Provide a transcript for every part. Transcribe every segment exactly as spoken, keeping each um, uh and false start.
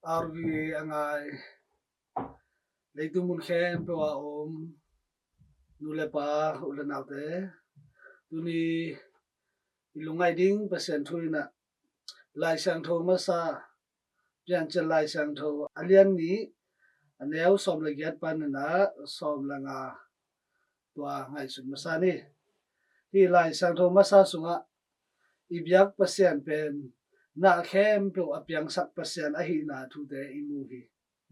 R V A a ngai leitung mun khempeuh a om nu le pa, u le naute, tuni i lungngaih ding Pasian thu in ah Lai Siangtho masa, Piancil Lai Siangtho a lian nih, a neu sawm le giat panin ah sawm le nga, tua ngaihsun masa ni. Hih Lai Siangtho masa sungah i biak Pasian pen na khempeuh a piangsak Pasian ahihna thute i mu hi.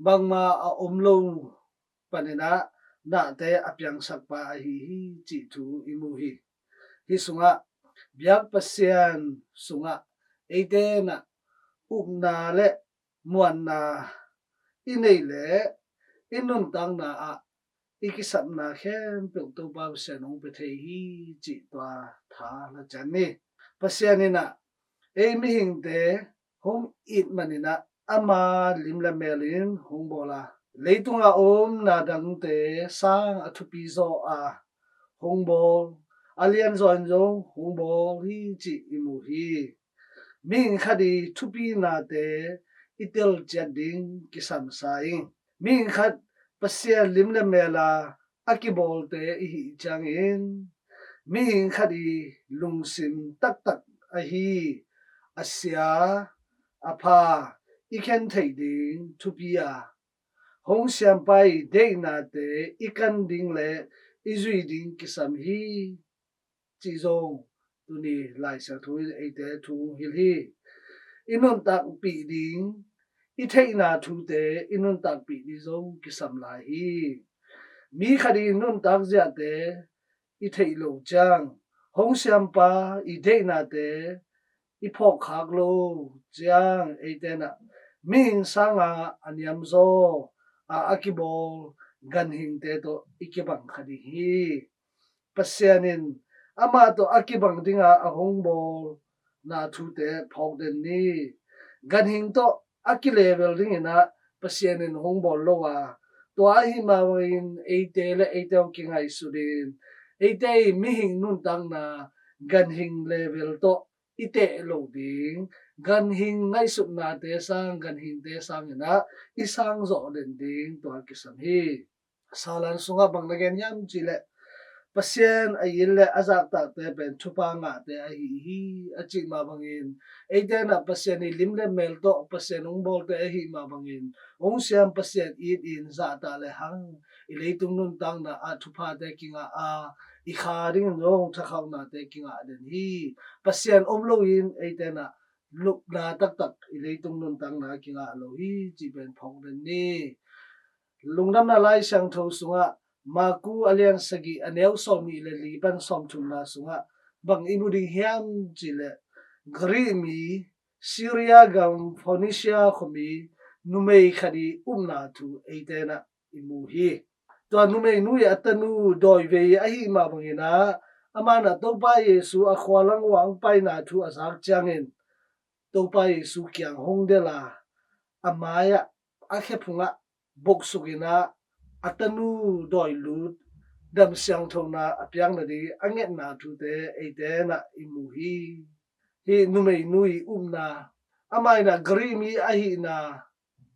Bangmah a om lo panin ah nate a piangsak pa ahi hi cih thu i mu hi. Hih sungah biak Pasian sungah eite in ah upna le muanna i neih leh i nuntakna ah i kisapna khempeuh Topa Pasian hong pia thei hi cih tua tha la cian ni. Pasian in ah ei mihingte hong it manin ah ama lim le mel in hong bawl a, leitung a om na dangte sang a thupi zaw a hong bawl, a lian zaw in zong hong bawl hi cih i mu hi. Mihing khat i thupinate i telciat ding kisam sa ing. Mihing khat Pasian lim le mel a a kibawlte i hih ciangin mihing khat i lungsim taktak ahi a sia a pha i khen theih ding thupi a, hong siampa i deihnate i kan ding le i zui ding kisam hi cih zong tuni Lai Siangtho in eite thu hong hilh hi. I nuntakpih ding, i theihna thute i nuntakpih ding zong kisam lai hi. Mi khat i nuntak ziahte i theih lo ciang, hong siampa i deihnate i phawkkhak lo ciang, eite in ah mihing sanga a niamzaw a a kibawl ganhingte tawh i kibang kha ding hi. Pasian in amah tawh a kibang dinga a hong bawlna thute phawk den ni. Ganhing tawh a kilevel dingin ah Pasian in hong bawl lo a, tua ahih mah bangin eite le eite hong kingaihsut in, eite i mihing nuntakna ganhing level tawh i teh loh ding, ganhing ngaihsutnate sang, ganhingte sangin ah i sang zawh den ding tua kisam hi. Salan sungah bang na gen hiam cih leh, Pasian a it le a zahtakte pen thupha ngahte ahi hi, a cih mah bangin, eite in ah Pasian i lim le mel tawh Pasian hong bawlte ahih mah bangin, hong siam Pasian it in zahtak le hang i leitung nuntakna ah thuphate kingah a, i kha dingin zong thakhauhnate kingah den hi. Pasian om loin eite in ah lupna taktak i leitung nuntakna kingah lo hi cih pen phawk den ni. Lungdamna Lai Siangtho sungah Maku a lian sagih, a neu sawmnih le li pan sawmthumna sungah bang i mu ding hiam cih leh, Greek mi, Syria gam Phoenicia khuami numei khat i upna thu eite in ah i mu hi. Tua numeinu i a tanu dawivei ahih mah bangin ah, amah in ah Topa Jesu a khua lang uah hong paina thu a zak ciangin Topa Jesu kiang hong delh a, a mai-ah, a khephungah boksuk in ah a tanu dawilut dam siangthona a piak nading a ngetna thute eite in ah i mu hi. Hih numeinu i upna, amah in ah Greek mi ahihna,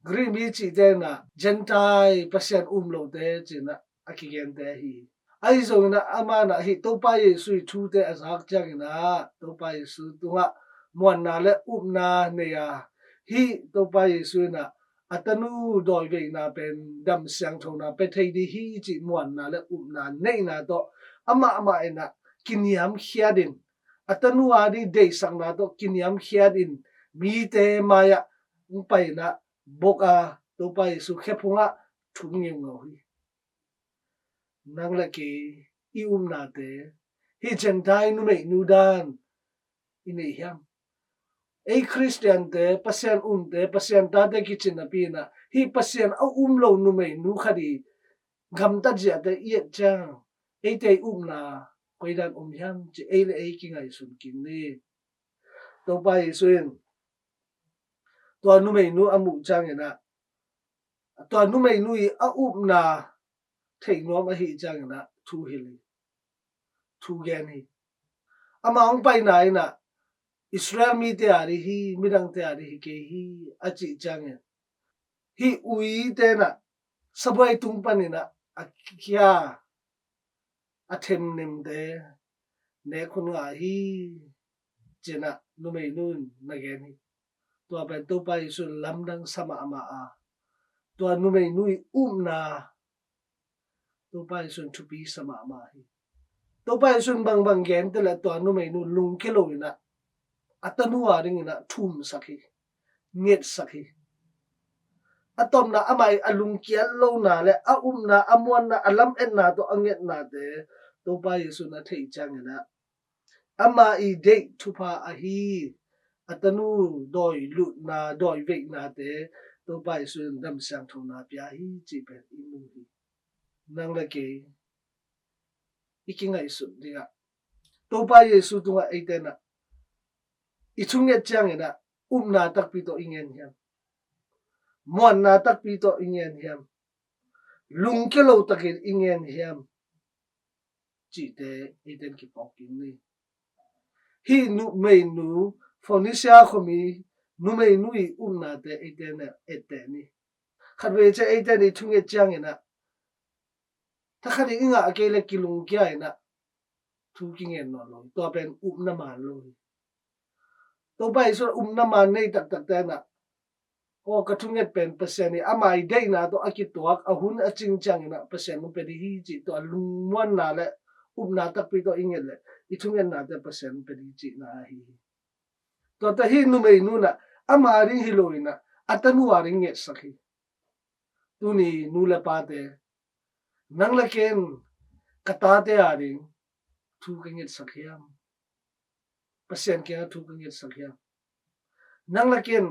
Greek mi cihte in ah Gentile, Pasian um lote ci-in ah a kigente ahi hi. Ahi zongin ah amah in ah hih Topa Jesu i thute a zak ciangin ah Topa Jesu tungah muanna le upna nei a, hih Topa Jesu in ah a tanu dawiveina pen dam siangthona pia thei ding hi cih muanna le upna neihna tawh amah mah in ah kiniamkhiat in, a tanu a ding deihsakna tawh kiniamkhiat in mite mai-ah hong pai in ah bok a, Topa Jesu khephungah thum ngeungau hi. Nang le kei i upnate hih Gentile numeinu dan i nei hiam? Ei Khristiante, Pasian umte, Pasian tate kici napi in ah hih Pasian a um lo numeinu khat i gamtat ziahte i et ciang eite i upna koidan om hiam cih ei le ei kingaihsun kik ni. Topa Jesu in tua numeinu a muh ciangin ah, tua numeinu i a upna theih nuam ahih ciangin ah thu hilh hi, thu gen hi. Amah hong paina in ah Israel mite a ding hi, midangte a ding hi kei hi a cih ciangin, Hih uite in ah sabuai tung panin ah a kia a themnemte nek hun ngah hi, ci-in ah numeinu in na gen hi. Tua pen Topa Jesu in lamdang sa mahmah a, tua numeinu ii upna Topa Jesu in thupi sa mahmah hi. Topa Jesu in bangbang gente leh tua numeinu lungkia lo in ah a tanu a dingin ah thumsak hi, ngetsak hi. A tawpna amah ii a lungkiat lohna leh a upna, a muanna, a lametna tawh a ngetnate Topa Jesu in a theih ciangin ah amah ii deih thupha ahi a tanu dawi lutna, dawi veihnate Topa Jesu in dam siangthona pia hi cih pen i mu hi. Nang leh kei i kingaihsut dingah Topa Jesu tungah eite in ah i thunget ciangin ah upna takpi tawh i ngen hiam? Muanna takpi tawh i ngen hiam? Lungkia lo takin i ngen hiam? Cihte eite in kiphawk kik ni. Hih numeinu, Phoenicia khuami numeinu ii upnate eite in etteh ni. Khatvei ciang eite in i thunget ciangin ah thakhat in i ngah kei leh kilungkia in ah thu kingen nawn lo hi. Tua pen upna man lo hi. Topa Jesu in upna man nei taktakte in ah, aw, ka thunget pen Pasian ii ama ii deihna tawh a kituak, a hun a cing ciangin ah Pasian in hong pia ding hi cih tua lungmuanna leh upna takpi tawh i nget leh i thungetnate Pasian in hong pia ding cihna ahi hi. Tua tawh hih numeinu in ah ama ding hi lo in ah a tanu a ding ngetsak hi. Tuni nu leh pate, nang leh ken ka tate a ding thu ka ngetsak hiam? Pasian kiangah thu ka ngetsak hiam? Nang leh ken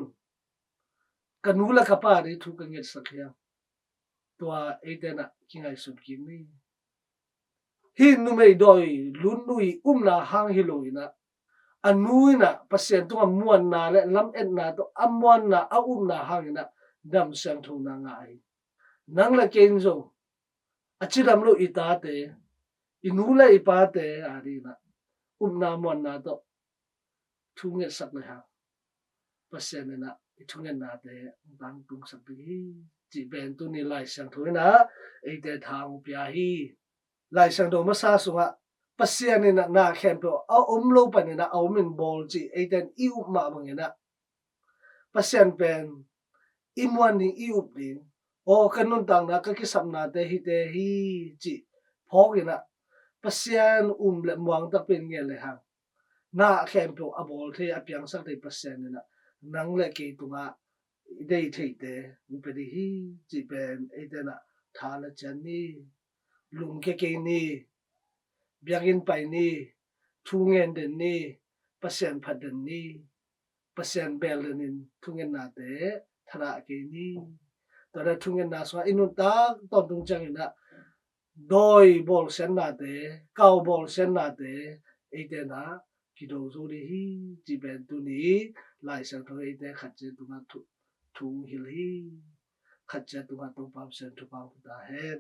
ka nu leh ka pa a ding thu ka ngetsak hiam? Tua eite in ah kingaihsun kik ni. Hih numei dawi lutnu ii upna hang hi lo in ah a nu in ah Pasian tungah muanna leh lametna tawh a muanna, a upna hangin ah dam siangthona ngah hi. Nang leh kei in zong a cidam lo i tate, i nu leh i pate a dingin ah upna muanna tawh thu ngetsak lehang Pasian in ah i thungetnate hong tangtungsak ding hi cih pen tuni Lai Siangtho in ah eite tha hong pia hi. Lai Siangtho masa sungah Pasian in ah na khempeuh a om lo panin ah a omin bawl cih eite in i up mah bangin ah Pasian pen i muan ding, i up ding, aw, ka nuntakna, ka kisapnate hihte hi cih phawk in ah Pasian um leh muang takpi in ngen lehang na khempeuh a bawl thei, a piangsak thei Pasian in ah nang leh kei tungah i deih theite hong pia ding hi cih pen eite in ah tha la cian ni. Lungkia kei ni. Biakinn pai ni. Thu ngen den ni. Pasian phat den ni. Pasian bel denin thungetnate thadah kei ni. Tua dan thungetna sungah i nuntak tawntung ciangin ah dawi bawlsiatnate, kau bawlsiatnate eite in ah kido zo ding hi cih pen tuni Lai Siangtho eite khat ciat tungah thu, thu hong hilh hi. Khat ciat tungah Topa Pasian thupha hong pia ta hen.